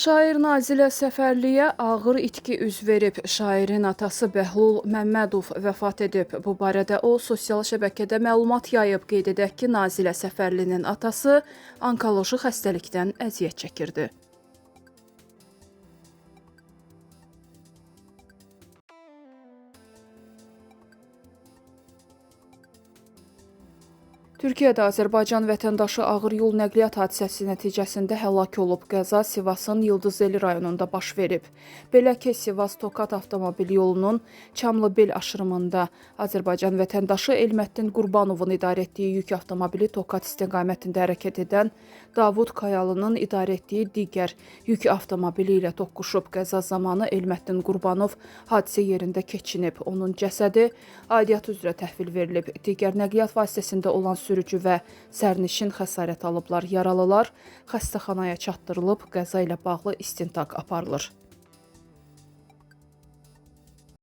Şair Nazilə Səfərliyə ağır itki üz verib. Şairin atası Bəhlul Məmmədov vəfat edib. Bu barədə o sosial şəbəkədə məlumat yayıb. Qeyd edək ki, Nazilə Səfərlinin atası onkoloji xəstəlikdən əziyyət çəkirdi. Türkiyədə Azərbaycan vətəndaşı ağır yol nəqliyyat hadisəsi nəticəsində həlak olub. Qəza Sivasın Yıldızeli rayonunda baş verib. Belə ki, Sivas-Tokat avtomobil yolunun Çamlıbel aşırımında Azərbaycan vətəndaşı Elməddin Qurbanovun idarə etdiyi yük avtomobili Tokat istiqamətində hərəkət edən Davud Kayalının idarə etdiyi digər yük avtomobili ilə toqquşub. Qəza zamanı Elməddin Qurbanov hadisə yerində keçinib. Onun cəsədi aidiyyatı üzrə təhvil verilib. Digər nəqliyyat vasitəsində olan sürücü və sərnişin xəsarət alıblar. Yaralılar xəstəxanaya çatdırılıb, qəza ilə bağlı istintaq aparılır.